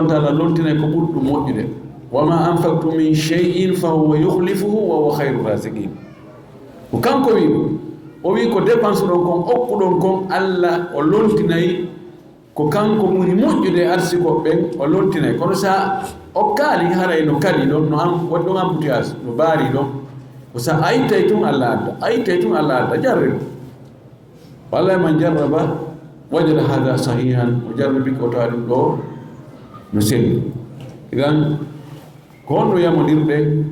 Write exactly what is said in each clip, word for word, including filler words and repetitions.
Taala lontinay ko ɓuri ɗum moƴƴude. "Wa ma anfaqtum min shay'in fa huwa yukhlifuhu wa huwa khayru raziqin." Ko kanko wi ɗum. O wi ko dépense ɗon kon, okkuɗon kon, Allah o lontinay ko kanko ɓuri moƴƴude e arsikooɓe ɓen, o lontinay. Kono sa okkaali, haray no kali ɗon, no am-, waɗi ɗon embouteillage, no baari ɗon. Ko sa a ittay tun Allah adda, a ittay tun Allah adda, jarri. Wallahi, man jarraba wajada hadha sahihan, o jarribi ko tawa ɗum ɗo no selli. Idan, ko honno yamodirɗen?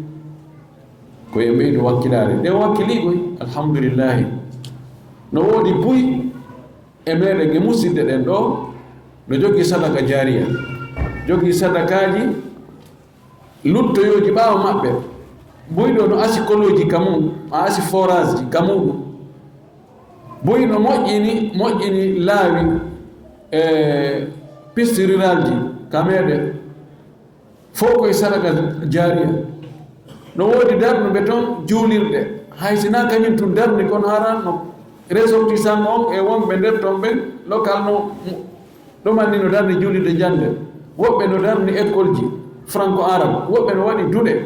Ko e ɓeydo wakkilaare. Ɗen wakkili koy, alhamdulillahi. No woodi buy e meɗen e musidɓe ɗen ɗo, no jogii sadaka jaariya, jogii sadakaaji luttoyooji ɓaawo maɓɓe. Buy ɗo no asi kolooji ka mum, a asi forage ji ka muɗum. Buy no moƴƴini, moƴƴini laawi e piste rurale ji ka meɗen. Fof koye sadaka jaariya. No woodi darnuɓe toon juulirɗe. Hay si na kañum tun darni, kono hara no ressortissant on e wonɓe nder toon ɓen local no ɗumanni no darni juulirde jannde. Woɓɓe no darni école ji franco arabe. Woɓɓe no waɗi duɗe.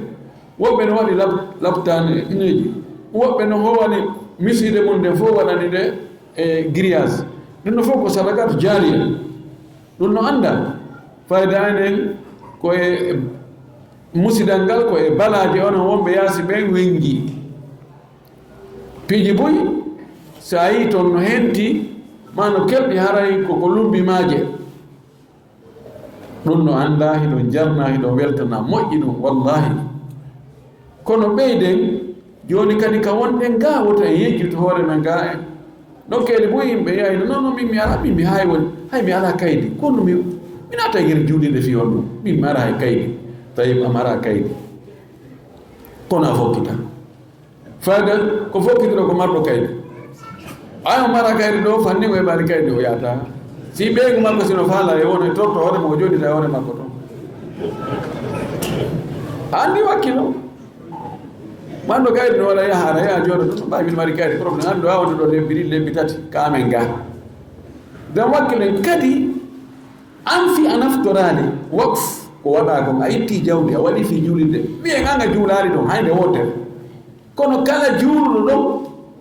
Woɓɓe no waɗi lap-, laptaaneeji. Woɓɓe no howani misiide mum nden fof waɗani nde e grillage. Ɗum no fof ko sadakatu jaariya. Ɗum no annda fayda enen ko e musidal ngal, ko e balaaje onon wonɓe yaasi ɓen wengi. Piiji buy, so a yii toon no henti, ma no kelɗi, haray ko ko lumbi maaje. Ɗum no annda, hiɗon jarna, hiɗon weltana, moƴƴi ɗum, wallahi. Kono ɓeyden, jooni kadi ka wonɗen ga, wota en yejjit hoore men ga en. Nokkeeli buy yimɓe yahino, "Non, non, min mi alaa, min mi hay woni, hay mi alaa kaydi. Kono mi, mi naata e gere juulirde fii on ɗum. Min mi alaa hay kaydi." Tawi a maraa kaydi. Kono a fokkita. Fayda ko fokkitiro ko marɗo kaydi. Ay, o mara kaydi ɗo, fanni o heɓaani kaydi, o yahata. Si ɓeyngu makko sino faala e won e torto hoore mo, o jooɗita e hoore makko toon. A anndi wakkilo. Manɗo kaydi no waɗa yaha, ara yaha jooɗo toon, ɓay min mari kaydi, problème. Anndo a wonde ɗo lebbi ɗiɗi, lebbi tati, ka amen ga. Dan wakkilen kadi, an fi a naftoraali, waqf, ko waɗa kon, a itti jawdi, a waɗi fi juulirde. Wiyen an a juulaali ɗon, hay nde wootere. Kono kala juuluɗo ɗon,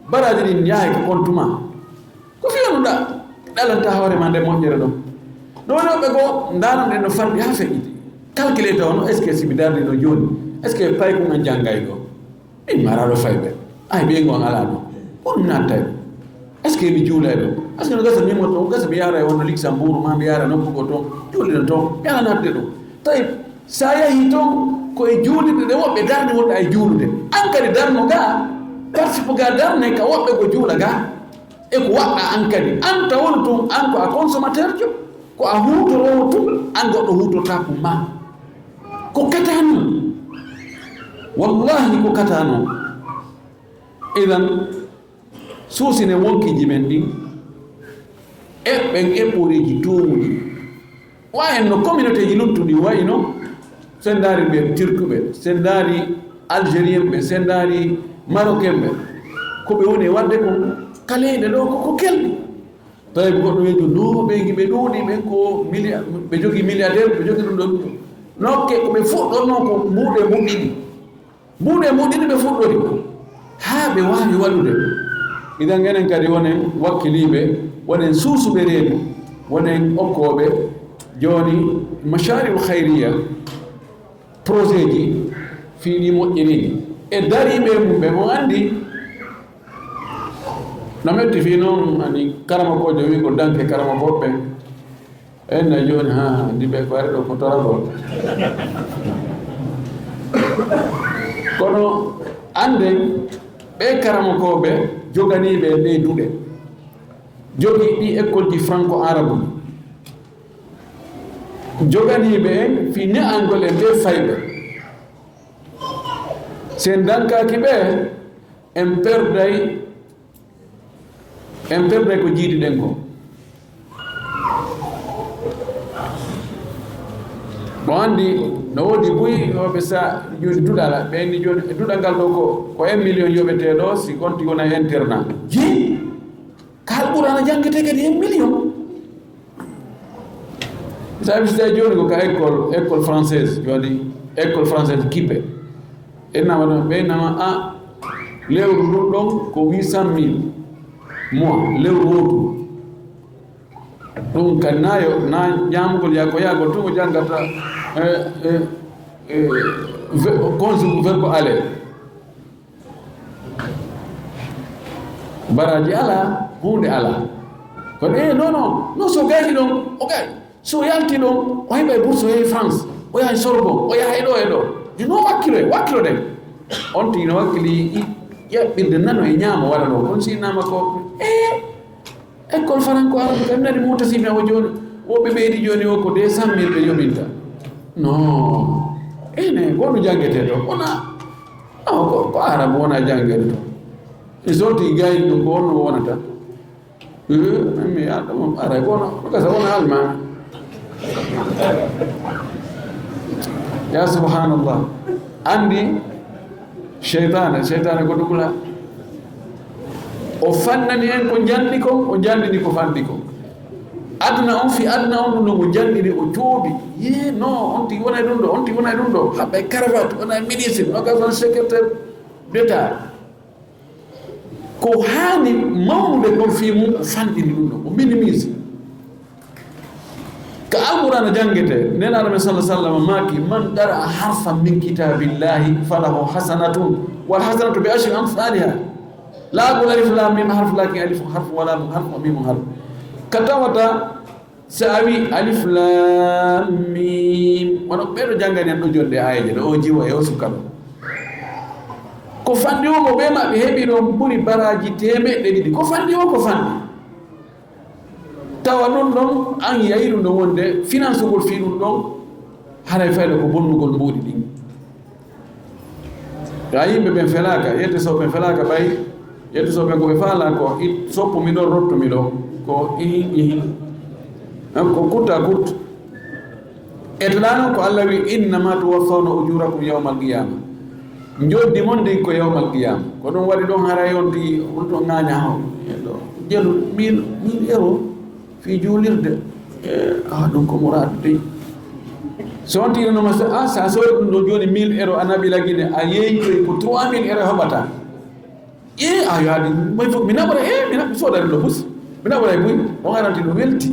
baraaji ɗin yahay ko kontu ma. Ko fiyanu ɗa, ɗalanta hoore ma nde moƴƴere ɗon. Ɗo woni woɓɓe goo, ndaarande no fanɗi haa feƴƴiti. Calculé taw no, est-ce que si mi darni ɗo jooni, est-ce que paykun an janngay ɗo? Min maraɗo fayɓe. Ay, ɓeyngu an alaa ɗo. Kono mi nattay ɗo. Est-ce que mi juulay ɗo? Est-ce que no gasa mi mo toon, gasa mi yaara e wonno Luxembourg, ma mi yaara nokku goo toon, juulira toon, mi ala natde ɗo. Tawi Sa yahii toon, ko e juulirde ɗe woɓɓe darni wonɗa e juulude. An kadi darno ga, participe ga darne ka woɓɓe ko juula ga. E ko waɗɗa an kadi. An tawon tun, an ko a consommateur jo, ko a huutoroowo tun, an goɗɗo huutortaako ma. Ko kata non. Wallahi ko kata non. Idan, suusinen wonkiiji men ɗin, eɓɓen eɓɓoreeji toowuɗi. Wa en no communautéeji luttuɗi wayno, sen ndaari ɓe Turkuɓe, sen ndaari Algérienɓe, sen ndaari Marocainɓe. Ko ɓe woni e waɗde kon ka leyɗe ɗo ko, ko kelɗi. Tawi goɗɗo wiya, "Jooni no ɓe, ɓe ɗuuɗi, ɓen ko millia-, ɓe jogii milliardaire, ɓe jogii ɗum ɗo, ɗum ɗo." Nokke ko ɓe fuɗɗornoo ko mbuuɗe mbuuɗiɗi. Mbuuɗe mbuuɗiɗi ɓe fuɗɗori. Haa ɓe waawi waɗude. Idan enen kadi wonen wakkiliiɓe, wonen suusuɓe reedu, wonen okkooɓe jooni mashari'ul khayriya, projet ji, fii ɗi moƴƴiriiji. E dariiɓe mum ɓe, on anndi, no metti fii noon, ani karamokoojo wi'gol danke karamokooɓe ɓen. En na jooni, haa, ndi ɓe ko ari ɗo ko toragol. Kono annden, ɓe karamokooɓe joganiiɓe en ɗee duɗe, jogii ɗi école ji franco arabe, joganiiɓe en fii ne'angol en ɓee fayɓe. Si en dankaaki ɓe, en perday, en perday ko jiidi ɗen ko. Mo anndi no woodi buy, yo ɓe sa jooni duɗal, ɓe anndi jooni e duɗal ngal ɗo ko, ko un million yoɓetee ɗo, si konti wona internat. Jii! Ka Alqur'aana janngete kadi un million. Tawi so tawi jooni ko ka école, école française, jooni école française kippe. En nama ɗon, ɓe nama a lewru ndun ɗon ko huit cent mille mois, lewru wootu. Ɗum ka nayo, na ñaamugol yaa ko yaagol tun o janngata, eh, eh, eh, ve-, conjugue verbe aller. Baraaji alaa, huunde alaa. Kono, eh, non, non, non, so gayni ɗon, o gay. So yalti ɗon, o heɓay bourse, o yahay France, o yahay Sorbonne, o yahay ɗo e ɗo. Ino wakkilo, wakkilo ɗen. On tigi no wakkili i-, yaɓɓirde nano e ñaamo waɗa ɗo. Kono si nama ko, eh, école faranko arabe kam nani mutasiɓe o jooni, woɓɓe ɓeydi jooni o ko deux cent mille ɓe yoɓinta. Non. Ene, ko no janngetee ɗo? Wona, non, ko, ko arabe wona janngeede ɗo. E sorti gayni ɗum ko on no wonata. Eh, mi yaɗa mo ara ko no, ko sa wona almaami. Ya subhanallah. Anndi seytaane, seytaane ko ɗum la. O fannani en ko njanɗi kon, o njanɗini ko fanɗi kon. Aduna on, fi aduna on, ɗum no mo njanɗini, o joobi. Ye, no, on tigi wona e ɗum ɗo, on tigi wona e ɗum ɗo. Haɓɓa e cravate, wona e médecine, o gasa on secrétaire d'État. Ko haani mawnude kon fii mum, o fanɗini ɗum ɗo, o minimise. Ka Alqur'aana janngete, Nelaaɗo men sallallaahu alayhi wa sallam maaki, "Man qara'a harfan min kitaabillahi falahu hasanatun, wal hasanatu bi ashri amthaliha." Laa ko alif lam mim harf, laakin alif harf, wa lam harf, wa mim harf. Ka tawata, si a wi alif lam mim, wano ɓeɗo janngani en ɗo jonde aayeeje ɗo, o jiwo e o suka ɗo. Ko fanɗi o mo ɓe maɓɓe heɓi ɗon ɓuri baraaji teemeɗɗe ɗiɗi. Ko fanɗi o, ko fanɗi. Tawa ɗum ɗon, an yahi ɗum ɗon wonde finansugol fii ɗum ɗon, haray fayda ko bonnugol mbuuɗi ɗin. Gaa yimɓe ɓen felaaka, yette so ɓen felaaka ɓay, yette so ɓen ko ɓe faalaa ko it-, soppumi ɗon, rottumi ɗon, ko ihin, ihin. Ko kutta kut. E to ɗaa non ko Allah wi, "Innama tuwaffawna ujurakum yawmal qiyama." Njoddi mon ndin ko yawmal qiyama. Ko ɗum waɗi ɗon haray on tigi, on to ŋaaña haw. Jelu mille, mille euro fii juulirde. Eh, ah, ɗum ko muraadu dey. So on tigi no ma sa, ah, sa soodi ɗum ɗo jooni mille euro a naɓi lagine, a yeeyi ko trois mille euro hoɓata. E, a yaadi, may fof, mi naɓora, e, mi naɓ-, mi soodani ɗo bus. Mi naɓora e buy, on aranti ɗum welti.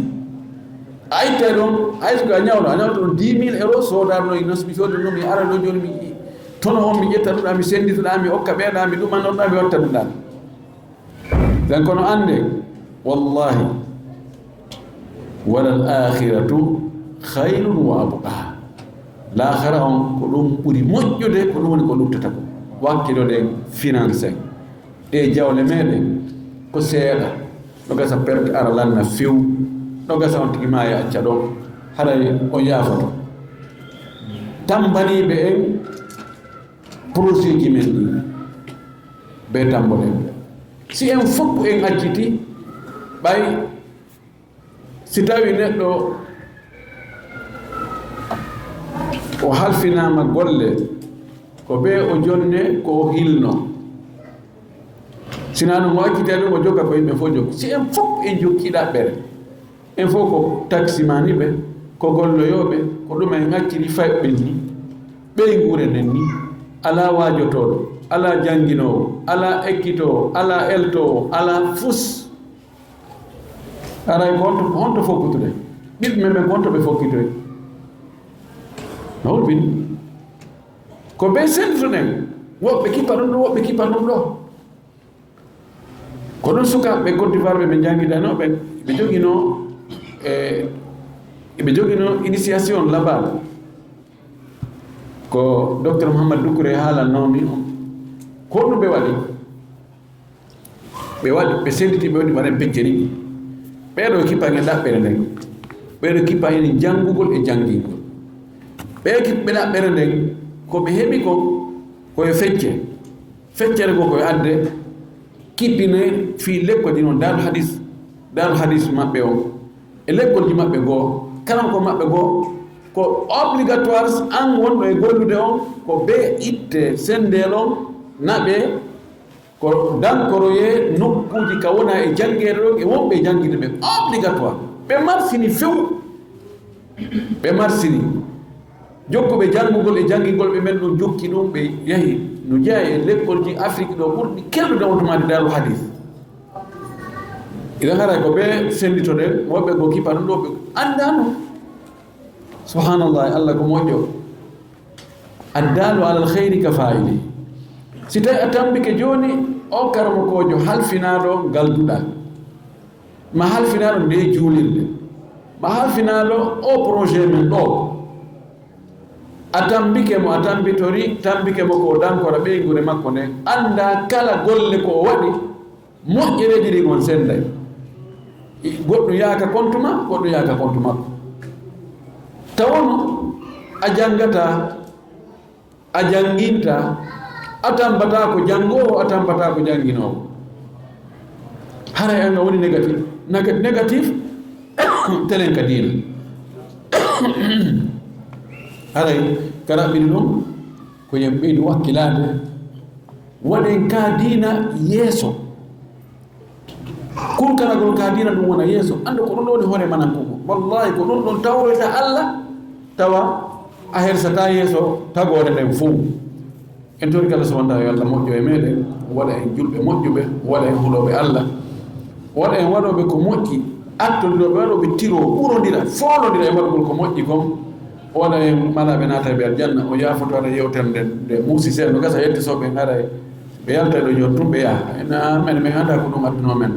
A ittay ɗon, hay so ko a ñawno, a ñawto ɗon dix mille euro, soodarno e nos, mi soodi ɗum, mi ara ɗo jooni, mi tono on, mi ƴetta ɗum ɗa, mi senndito ɗa, mi okka ɓe ɗa, mi ɗumanno ɗa, mi watta ɗum ɗa. Tan kono annde, wallahi, "Walal akhiratu khayrun wa abqa." Laakhara on ko ɗum ɓuri moƴƴude, ko ɗum woni ko luttata ko. Wakkiloɗen financé. Ɗe jawle meɗen ko seeɗa. No gasa perte ara lanna few. No gasa on tigi maayo acca ɗon. Haray on yaafoto. Tambaniiɓe en projet ji men ɗi. Be tamboɗen. Si en fof en acciti, ɓay Si tawi neɗɗo o halfinaama golle, ko ɓe o jonne, ko o hilno. Sinaa ɗum o accitay ɗum, o jokka ko yimɓe fof jokki. Si en fof en jokki ɗaɓɓere, en fof ko taksimaani ɓe, ko golloyooɓe, ko ɗum en acciri fayɓe ni, ɓeynguure nden ni, alaa waajotooɗo, alaa jannginoowo, alaa ekkitoowo, alaa eltoowo, alaa fus. Aray ko honto, honto fokkutude? Ɓiɓɓe men ɓen ko honto ɓe fokkitoy? No hulɓini. Ko ɓe senduɗen. Woɓɓe kippa ɗum ɗo, woɓɓe kippa ɗum ɗo. Ko ɗum sukaaɓe Côte d'Ivoire ɓe min janngidanoo ɓen. Ɓe joginoo, e, ɓe joginoo initiation labal. Ko Docteur Mouhammad Doucouré haalannoo mi on. Ko ɗum ɓe waɗi. Ɓe waɗi, ɓe sennditi, ɓe waɗi, waɗen pecceri. Ɓee ɗoo kippa e ɗaɓɓere nden. Ɓee ɗoo kippa e janngugol e janngingol. Ɓee kiɓɓe ɗaɓɓere nden, ko ɓe heɓi kon, ko e fecce. Feccere goo ko e adde, kippine fii lekkol ɗin on, Daarul Hadis, Daarul Hadis maɓɓe on. E lekkolji maɓɓe goo, kala ko maɓɓe goo, ko obligatoire an wonɗo e gollude on, ko ɓe itte senndeel on, naɓe, ko dankoroyee nokkuuji ka wona e janngeede ɗon e wonɓe e jannginde ɓen. Obligatoire. Ɓe marsini few. Ɓe marsiri. Jokkuɓe janngugol e janngingol ɓe men ɗum jokki ɗum, ɓe yahi no jeya e lekkolji Afrik ɗo ɓurɗi kelɗude on tumaade Daarul Hadiis. Iɗen haray ko ɓe sennditoɗen, woɓɓe ko kipa ɗum ɗo ɓe anndaano. Subhanallah, Allah ko moƴƴo. Addaalu alal khayri ka faa'ili. Si tawi a tambike jooni, o karamokoojo halfinaaɗo ngal duɗal, ma halfinaaɗo nde juulirde, ma halfinaaɗo o projet men ɗo, a tambike mo, a tambitori, tambike mo ko o dankora ɓeynguure makko nden, annda kala golle ko o waɗi, moƴƴereeji ɗin on sennday. Goɗɗum yaaka kontu ma, goɗɗum yaaka kontu makko. Tawono a janngata, a jannginta, a tambata ko janngoowo, a tambata ko jannginoowo. Haray an a woni négatif, néga-, négatif, telen ka diina. Haray ka raɓɓiɗi ɗum, ko yen ɓeydu wakkilaade, waɗen ka diina yeeso. Kurkanagol ka diina ɗum wona yeeso. Anndu ko ɗum ɗo woni hoore manankugo. Wallahi ko ɗum ɗon tawroyta Allah, tawa a hersataa yeeso tagoore nden fow. En tori kala so wonda yo Allah moƴƴo e meɗen, waɗa en julɓe moƴƴuɓe, waɗa en hulooɓe Allah, waɗa en waɗooɓe ko moƴƴi, attondirooɓe waɗooɓe tiro, ɓurondira, foolondira e waɗugol ko moƴƴi kon, waɗa en malaaɓe naata e ɓe aljanna, o yaafoto aɗa yewtere nde, nde muusi seeɗa, no gasa yetto soɓe ngara e ɓe yalta ɗo jooni tun ɓe yaha. Ena men, men anndaa ko ɗum adduno men.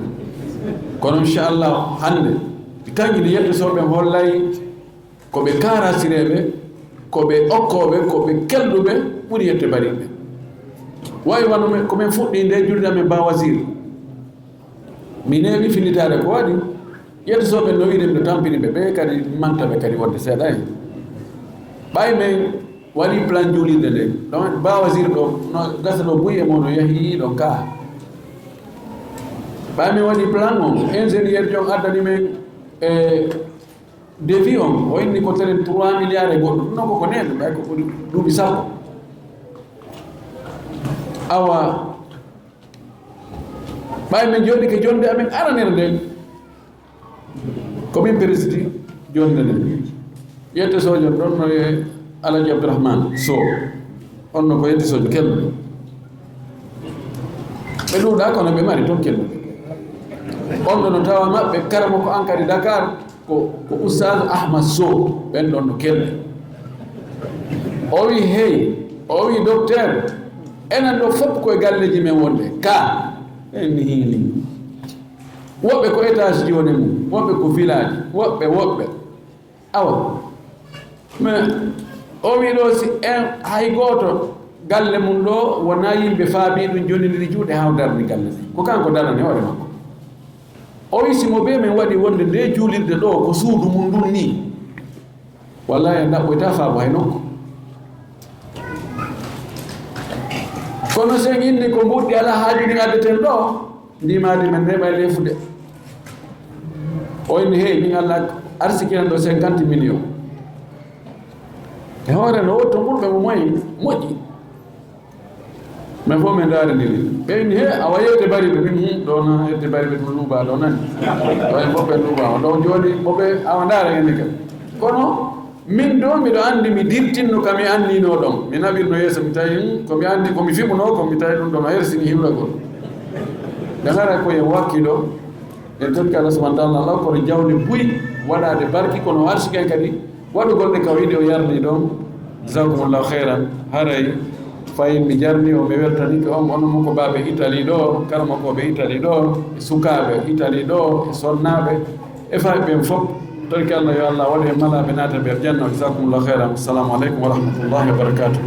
Kono inchallah hannde, ɓe tangi no yetto soɓe hollay ko ɓe kaarasireeɓe, ko ɓe okkooɓe, ko ɓe kelɗuɓe ɓuri yette bariɓe. Wayi wano men, ko men fuɗɗi nde julde amen Ba Wazir. Mi neeɓi fillitaare ko waɗi. Yetto soɓe no wiide miɗo tampini ɓe, ɓe kadi manta ɓe kadi wonde seeɗa en. Ɓay men waɗi plan juulirde nde. Donc, Ba Wazir ɗo, no gasa ɗo buy e mo no yahi ɗon ka. Ɓay men waɗi plan on, ingénieur jon addani men e devis on, o inni ko telen trois milliards e goɗɗo. Ɗum non ko ko neeɓi, ɓay ko ɓuri duuɓi sappo. Awa, ɓay men jooɗi ke jonde amen aranere nde. Ko min présidi jonde nde. Yette sojo ɗon no e Alaji Abdourahmane Sow. On no ko yette sojo kelɗo. Ɓe ɗuuɗa kono ɓe mari toon kelɗo. On ɗo no tawa maɓɓe karamo ko an kadi Dakar ko, ko Oustaz Ahmad Sow. Ɓen ɗon no kelɗo. O wi hey, o wi docteur, enen ɗo fof koye galleji men wonde. Ka, en hiili. Woɓɓe ko étage ji woni mum, woɓɓe ko village, woɓɓe, woɓɓe. Awa. Mais o wi ɗo si en hay gooto galle mum ɗo wona yimɓe faabi ɗum jonidiri juuɗe haa o darni galle ɗe. Ko kanko darani hoore makko. O wi si mo be men waɗi wonde nde juulirde ɗo ko suudu mum ndun ni. Wallahi en ɗaɓɓoyta faabo hay nokku. Kono sen inni ko mbuɗɗi alaa haaju ɗin addeten ɗo, ndimaadi men neeɓa e leefude. O inni, hey, min Allah arsiki en ɗo cinquante millions. E hoore no wotto ɓurɓe mo moyen moƴƴi. Men fof men ndaarindiri. Ɓe inni, he, awa yewte bariɓe, min, hmm, ɗo na yewte bariɓe ɗum luuba ɗo nani. Ɗo en fof ɓe luuba, ɗo jooni, fof ɓe, awa ndaara en ni ka. Kono, min ɗo, miɗo anndi mi dirtinno ka mi annino ɗon. Mi naɓirno yeeso, mi tawi, hmm, ko mi anndi, ko mi fiɓuno, ko mi tawi ɗum ɗo no hersini hiwragol. Nde ngara ko e wakkiɗo, en tokki Allah subhanahu wa ta'ala, Allah kono jawdi buy, waɗaade barki, kono o arsiki en kadi, waɗugol ɗe ka o yiɗi o yarni ɗon. Jazakumullahu khairan. Haray fayin mi jarni o, mi weltanike on, onon mo ko baaɓe Italie ɗo, kala mo ko ɓe Italie ɗo, e sukaaɓe Italie ɗo, e sonnaaɓe, e fayi ɓen fof. Torki Allah yo Allah waɗu e malaaɓe naata ɓe aljanna. Jazakumullahu khairan. Assalamu alaikum wa rahmatullahi wa barakatuh.